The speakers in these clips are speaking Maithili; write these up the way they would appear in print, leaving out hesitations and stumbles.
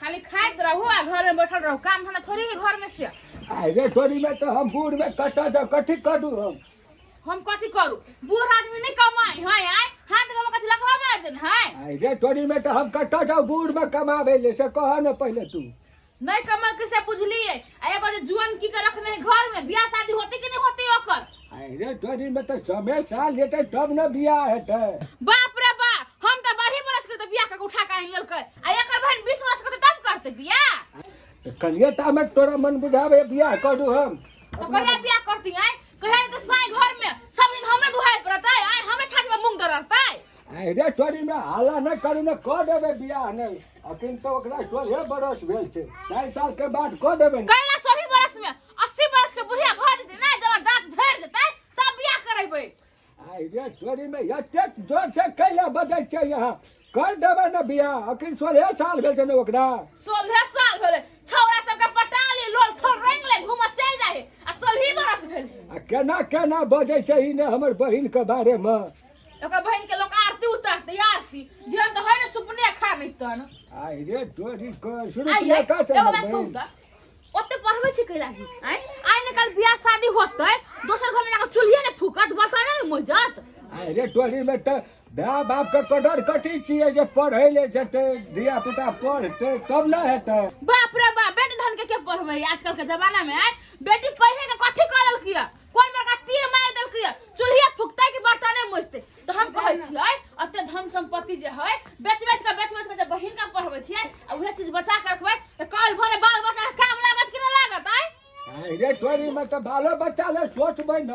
खाली खाइत रहू आ घर में बैठल रहू, काम धंधा थोड़ी है घर में से। अरे थोड़ी में तो हम बूढ़ में कटा जाओ, कथी करू हम कथी करू? बूढ़ आदमी नहीं कमाई है, आय हाथ में कथी लखवा मार देन है। अरे थोड़ी में तो हम कटा जाओ बूढ़ में कमावे ले, से कह न पहले तू नहीं कमा कैसे बुझलिए। आ एगो जे जुआन की के रखने है घर में, बियाह शादी होते कि नहीं होते ओकर? अरे थोड़ी में तो समय साल लेते तब न बियाह हेतै। बाप रे बाप, हम त 12 बरस के त बियाह के उठा के आनि लेलकै, आ एकर बहन 20 वर्ष के तब करते बियाह। त कनिएटा में तोरा मन बुझावे बियाह करू हम। तो कहिया बियाह करती आय? कहिया त साई घर में सब दिन हमरे दुहाई पड़तै, आय हमरे छाती में मूंग दरड़तै। अरे तोरी में हाला न करू न क देबे बियाह नहीं। अखन तो ओकरा 16 बरस भेल छै, 4 साल के बाद क देबे। कैला 16 बरस में 80 बरस के बुढ़िया भ जेतै ना, जब दांत झड़ जेतै तब बियाह करेबै। अरे तोरी में एतेक जोर से कैला बजै छै यहाँ, कर देबे न बियाह। अखन 16 साल भेल छै ने ओकरा। 16 साल भेलै, छौड़ा सबके पटा ले लोल ठोर रंग ले घूम चल जाए, आ 16 बरस भेल। आ केना केना बजै छै ई ने हमर बहिन के बारे में। ओकर बहिन के लोग आरती उतारते, आरती जेहन त है ने सुपने खा नहीं तन। आइ रे तोरी के शुरू किया का छै? एगो बात कहू त, ओते पढ़बै छी कै लागी? आइ आइ ने कल बियाह शादी होतै, दोसर घर में जाके चूल्हे ने फूकत, बर्तन ने मोजत। आइ रे तोरी में त भाय बाप के कदर कथी छियै जे पढ़ै ले जेतै, धिया पुता पढ़तै तब न हेतै। बाप रे बाप, बेटी धन के पढ़बै आजकल के जमाना में? आइ बेटी पढ़े के कथी कर देलकिया, कोन बड़का तीर मार देलकिया, चूल्हे फूकतै कि बर्तने मोजतै? तो हम कहै छियै अते धन संपत्ति जे है बेच बेच के बेच बेच के जे बहिन के पढ़बै छियै, आ उहे चीज बचा के रखबै त कल भरे बाल बच्चा के काम लागत कि न लागत? आइ आइ रे तोरी में त बालो बच्चा ले सोचबै न।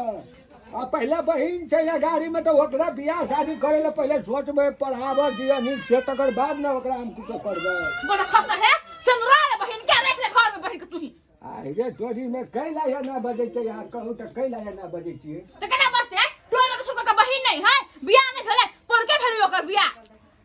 आ पहले बहिन छै या गाड़ी में तो ओकरा बियाह शादी करे ले पहले सोचबै, पढ़ाबऽ दिअ नीक से, तकर बाद न ओकरा हम कुछो करबै। बड़ा खसा है सिंदूरा ले बहिन के रख ले घर में बहिन के तू ही। आइ रे तोरी में कैला एना बजै छै यहाँ, कहू त कैला एना बजै छियै? त केना बजतै? टोल में त सुनका के बहिन नहीं है, बियाह नहीं भेलै, पर के भेलै ओकर बियाह?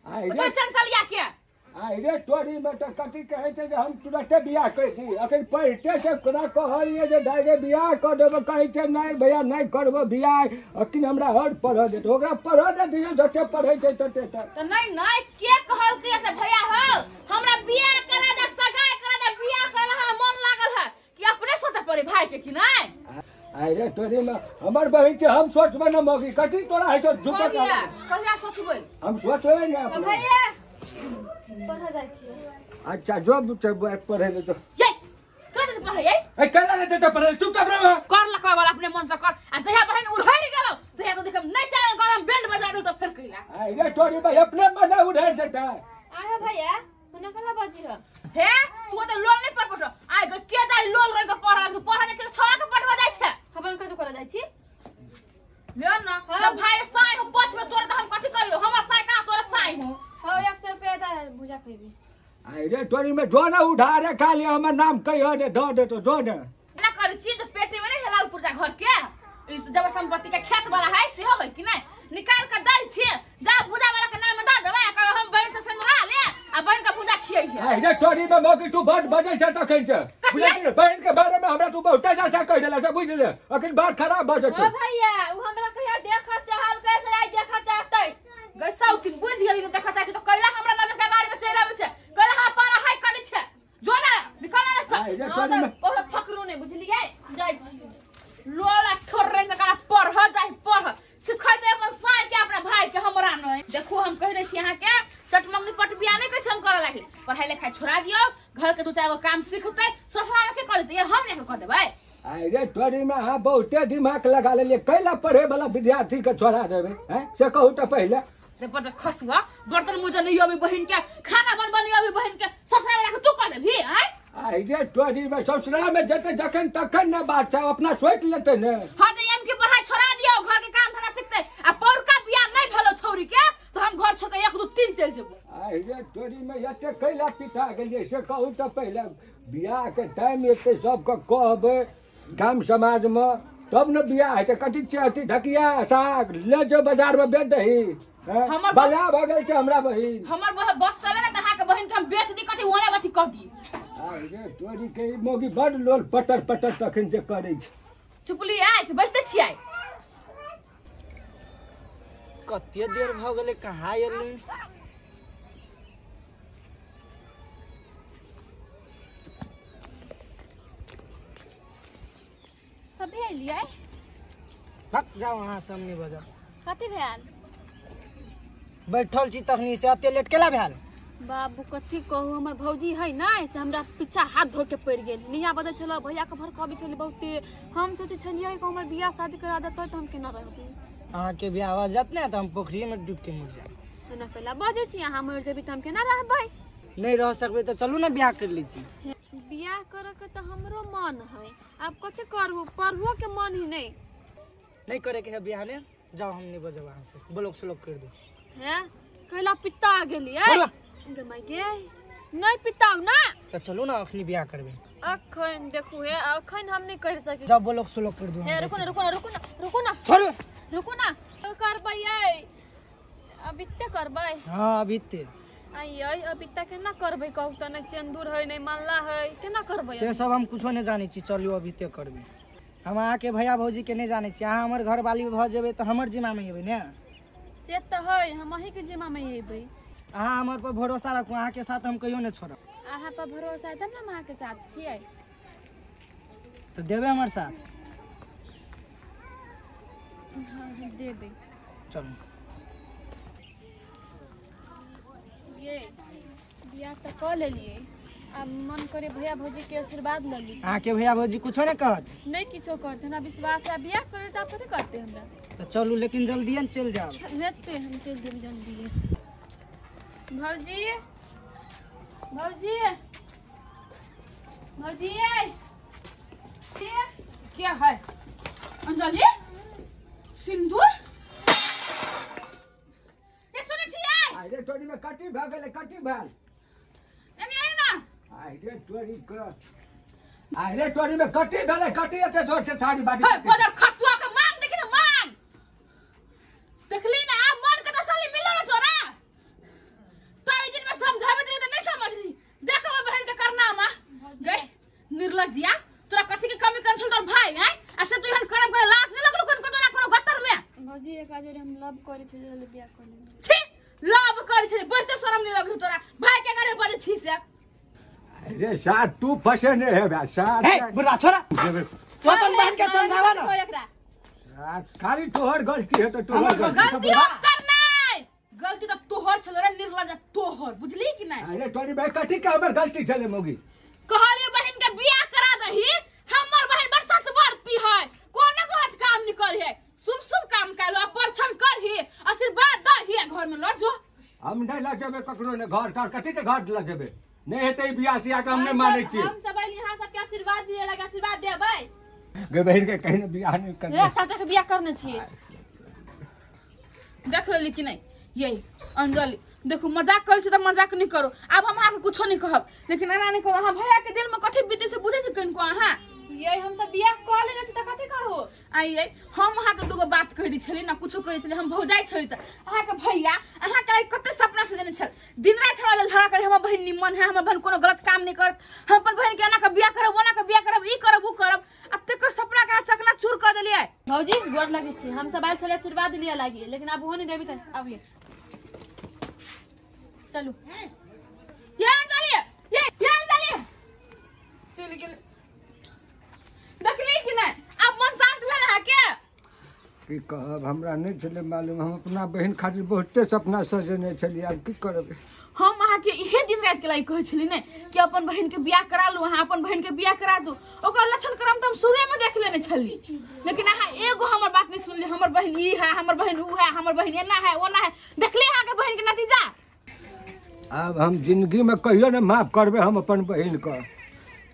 आइ रे चंचलिया के। आइ रे तोरी में त कथी कहै छै जे हम तुरते बियाह कर दी। अखन पढ़िते छै, ओकरा कहलियै जे दाइ रे बियाह कर देबै, कहै छै नहीं भैया नहीं करबो बियाह, अखन हमरा हर पढ़ऽ देत। ओकरा पढ़ऽ दे दियौ, जते पढ़ै छै तते तक। त नहीं नहीं के कहलकै से भैया हो हमरा बियाह करा दे, सगाई करा दे, बियाह करे हमरा मन लागल है कि अपने सोचे पड़े भाई के कि नहीं? आइ रे तोरी में हमर बहिन छै, हम सोचबै न मौगी कथी तोरा होइ छौ झुकत? कहिया सोचबै? हम सोचबै न भैया, पढ़ा जाइ छी। अच्छा जो पढ़े ले जो। ये कते पढ़े ये? ए कैला ले त पढ़े, चुपचाप रह। कर लखवा वाला अपने मन से कर, आ जहिया बहिन उड़हरि गेलौ तहिया तो देखम नहीं चाहे घर हम बैंड बजा देल त फेर कैला। आइ रे तोरी में अपने मन उड़हरि जेतै। आहे भैया हुना कला बाजी ह? हे तू त लोल नहीं पढ़ पढ़ आइ ग के जाय लोल रंग के पढ़ पढ़ जाइ छै, छोड़ा के पढ़वा जाइ छै। हमन कथि करा जाइ छी? ले न त भाई साई हो पछ में तोरे त हम कथि करियो, हमर साई का तोरे साई हो। हो 100 रुपया दा भुजा खइबी। आइ रे तोरी में जो न उठा रे खाली हमर नाम कहियो दे द दे तो जो न ना करै छी त पेटी में नहीं हेलाल पुरजा घर के इस जब संपत्ति के खेत वाला है सेहो है कि नहीं निकाल के दै छी, जा भुजा वाला के नाम में द देबै, कह हम बहिन से सिंदूरा ले आ बहिन के भुजा खियै है। आइ रे तोरी में मौगी तू बड बजै छै तखन छै, बुझलियै? बहिन के बारे में हमरा तू बहुत ज्यादा कहि देला से, बुझलियै? अखन बात खराब भऽ जेतै। ओ भैया उ हमरा कहिया देखऽ चाहल कैसे आइ देखऽ चाहतै? गै सौतीन बुझ गेली न देखऽ चाहै छै त कैला हमरा नजर के गाड़ी में चलि आबै छै, कैला हमरा पारा हाइ करै छै, जो ना निकल ना से। आइ रे तोरी में ओकरा फकरू नै बुझलियै, जाइ छी लोला ठोर रंग के पढ़ जाय पढ़ सिखैते अपन साई के अपना भाई के हमरा नहीं। देखू हम कहि दै छी अहाँ के चटमंगनी पट बियाह नहीं कहै छी हम करऽ लागी, पढ़ाई लिखाई छोड़ा दियौ, घर के दू चारि गो काम सिखतै, ससुरा में के कर देतै हम नहीं कह देबै। आइ रे तोरी में अहाँ बहुते दिमाग लगा लेलियै, कैला पढ़े वाला विद्यार्थी के छोड़ा देबै हैं से कहू त पहिले। रे बज खसुआ बर्तन मुजन नहीं अभी बहिन के, खाना बनबा नहीं अभी बहिन के, ससुरा में तू कर देबी? आइ आइ रे तोरी में ससुरा में जेतै जखन तखन न बात छै, अपना सोचि लेतै ने। हां त एम के पढ़ाई छोड़ा दियौ, घर के काम धंधा सिखतै, आ पौरका बियाह नहीं भेलौ छौरी के तो हम घर छोड़ के 1 2 3 चलि जेबौ। आइ रे तोरी में एते कैला पिता गेलियै से कहू त पहिले। बियाह के टाइम एतै सबके कहबै गाम समाज में तब न बियाह हेतै। कथी छै अथी ढकिया साग ले जो बाजार में बेच दही, बला भऽ गेल छै हमरा बहिन। हमर बस चले ने त अहाँ के बहिन के हम बेच दी, कथी ओने कथी कह दी। आइ रे तोरी के मौगी बड लोल पटर पटर तखन जे करै छै। चुपली आइ कि बैसते छियै? कते देर भऽ गेलै कहाँ एलै? एलियै? भक जाओ अहाँ से हम नहीं बजब। कथी भेल? बैठल छी तखनी से एते लेट केला भेल? बाबू कथी कहू, हमर भौजी है ना से हमरा पीछा हाथ धो के पड़ि गेल। निया बजै छल भैया के भड़कबी छलै बहुते। हम सोचै छलियै कि हमर बियाह शादी करा देतै तऽ हम केना रहबै। अहाँके बियाह भऽ जायत ने तऽ हम पोखरिये में डूब के मरि जायब। एना कैला बजै छी अहाँ? मरि जेबी तऽ हम केना रहबै? नहीं रह सकबै तऽ चलू ने बियाह कर लै छी। बियाह करऽ के तऽ हमरो मन है, आब कथी करबू, पढ़बो के मन ही नहीं। नहीं करे के है बियाह ने, जाओ हम नहीं बजब अहाँ से, ब्लॉक स्लॉक कर दो। हे कैला पिता गेलियै? गे my गे, नहीं पिताउ ना। तऽ चलू ना अखनी बियाह करबै। अखन देखू हे, अखन हम नहीं कर सकी। जाओ ब्लॉक स्लॉक कर दो। हे रुको ना, रुको ना, रुको ना, रुको ना, छोड़ो, रुको ना। करबै अब इत्ते करबै? हाँ अब इत्ते। आई आई अब इत्ता केना करबै कहू तऽ? नहीं सिंदूर है, नहीं माला है, केना करबै? से सब हम कुछो नहीं जानै छी, चलू अब इत्ते करबै। हम अहाँके भैया भौजी के नहीं जानै छी, अहाँ हमर घरवाली भऽ जेबै तऽ हमर जिम्मा में एबै ने। से तऽ है, हम अहीं के जिम्मा में एबै। अहाँ हमर पर भरोसा रखू, अहाँके साथ हम कहियो नहीं छोड़ब। अहाँ पर भरोसा है तब ना हम अहाँके साथ छियै। तऽ देबै हमर साथ? हाँ देबै। चलू। ये बियाह तऽ कऽ लेलियै, आब मन करे भैया भौजी के आशीर्वाद लऽ ली। अहाँके भैया भौजी कुछो नहीं कहत? नहीं किछो करते, हमरा विश्वास है। बियाह करे तऽ आब कथी करते हमरा? तऽ चलू, लेकिन जल्दिए चलि जाओ। हेतै, हम चलि जेबै जल्दिए। भौजी, भौजी, भौजी, क्या है अंजलि? सिंदूर ये सुनै छियै? अरे टोरी में कटी भऽ गेलै, कटी भेल। एने आइ ना। अरे टोरी के, अरे टोरी में कटी भेलै, कटी एते जोर से थारी बाटी। हे गोदर खसुआ के मांग देखी ना, मांग देखली ना, आब मन के तसल्ली मिलल ना तोरा। तो ई दिन में समझाबे त नहीं समझली। देख हमर बहन के करनामा गई निर्लज्जिया, तोरा कथी के कमी कन छल तोर भाई? हैं आ से तू एहन करम करे लाज नहीं लगलो कोन को तोरा कोनो गत्तर में? भौजी एक आजोरे हम लव करे छे, जल्दी बियाह कर लेबै। छी, लव करे छे, बजते शरम नहीं लगलो तोरा भाई के करे बजे छी से। अरे साथ तू फसे नहीं है बा साथ। हे बुढ़वा छोड़ा, तू अपन बहन के समझावा ना। खाली तोहर गलती है तो तोहर गलती ओकर नहीं, गलती तो तोहर छलो रे निर्लज्जा तोहर, बुझली कि नहीं? अरे तोरी भाई कथी के हमर गलती छले मोगी? कहलिए बहन के बियाह करा दही, हमर बहन बरसात बढ़ती है, कोनो गलत काम नहीं करी है, शुभ शुभ काम कालो परछन करही, आशीर्वाद दही घर में ल जो। हम नहीं ल जेबे ककरो ने घर, कर कथी के घर ल जेबे? नहीं हेतै बियाह सिया के हम नहीं मानै छी। हम सब यहाँ सबके आशीर्वाद दिए लगे, आशीर्वाद देबै गे बहन के कहीं बियाह नहीं करने। ए चाचा के बियाह करने छियै। देख लेली कि नहीं यही अंजलि? देखू मजाक करै छी तऽ मजाक नहीं करो। आब हम अहाँके कुछो नहीं कहब, लेकिन एना नहीं करू। अहाँ भैया के दिल में कथी बीते से बुझै छी कनिको अहाँ? ये हम सब बियाह कऽ लेने छी तऽ कथी कहू? आइए हम अहाँके दूगो बात कहि दै छली ना, कुछो कहै छली हम भौजाइ छली तऽ अहाँके भैया अहाँके कते सपना सजेने छल, दिन राति हमरा झगड़ा करे हमर बहिन निमन है, हमर बहिन कोनो गलत काम नहीं करत, हम अपन बहिन के एना के बियाह करब, ओना के बियाह करब, ई करब ऊ करब, आ तेकर सपना के अहाँ चकना चूर कऽ देलियै। भौजी गोर लगै छी, हम सब आयल छलै आशीर्वाद लिअ लागी, लेकिन आब ओहो नहि देबी तऽ आबिये चलू। ये अंजलि, ये अंजलि चलि गेल। देखली कि नहीं? आब मन शांत भेल अहाँके? की कहब, हमरा नहीं छलै मालूम। हम अपना बहिन खातिर बहुते सपना सजेने छलियै, आब की करबै? हम अहाँके इहे दिन राति के लागि कहै छली ने कि अपन बहिन के बियाह करा लू, अहाँ अपन बहिन के बियाह करा दू। ओकर लक्षण क्रम तऽ हम शुरुए में देख लेने छली, लेकिन अहाँ एगो हमर बात नहीं सुनली। हमर बहिन ई है, हमर बहिन ऊ है, हमर बहिन एना है ओना है। देखली अहाँके बहिन के नतीजा? आब हम जिंदगी में कहियो ने माफ करबै हम अपन बहिन के।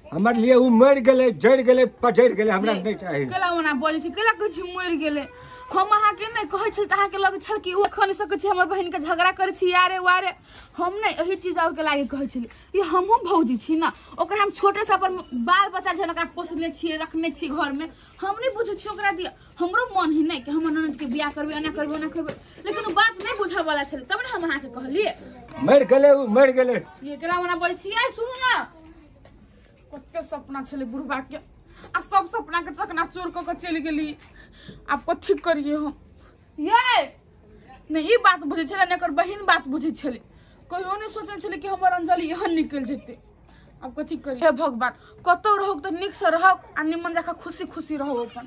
हमर लिए उ मरि गेलै, जरि गेलै, पजरि गेलै, हमरा नहीं चाही। केला ओना बजै छै, केला कहै छी मरि गेलै? हम अहाँके नहि कहै छल तऽ अहाँके लगै छल कि ओ खा नहि सकै छी, हमर बहिनके झगड़ा करै छी यारे वारे। हम नहि एहि चीज आओरके लागि कहै छली। ई हमहूँ भौजी छी ना, ओकरा हम छोटेसँ अपन बाल बच्चा छै ओकरा पोसने छियै, रखने छियै घरमे। हम नहि बुझै छियै ओकरा दिया, हमरो मन ही नहि कि हमर ननदके बियाह करबै, एना करबै ओना करबै, लेकिन ओ बात नहि बुझऽवला छलै तब ने हम अहाँके कहलियै। मरि गेलै उ, मरि गेलै। ये केला ओना बजै छियै? सुनू ना, कते सपना छलै बुढ़बा के, आ सब सपना के चकनाचूर कऽ के चलि गेली। आब कथी करियै हम? ये नहि ई बात बुझै छलै ने एकर बहिन बात बुझै छलै, कहियो नहि सोचने छलै कि हमर अंजलि एहन निकलि जेतै। आब कथी करियै? हे भगवान, कतौ रहू तऽ नीकसँ रहू आ निमन जकाँ खुशी खुशी रहू अपन।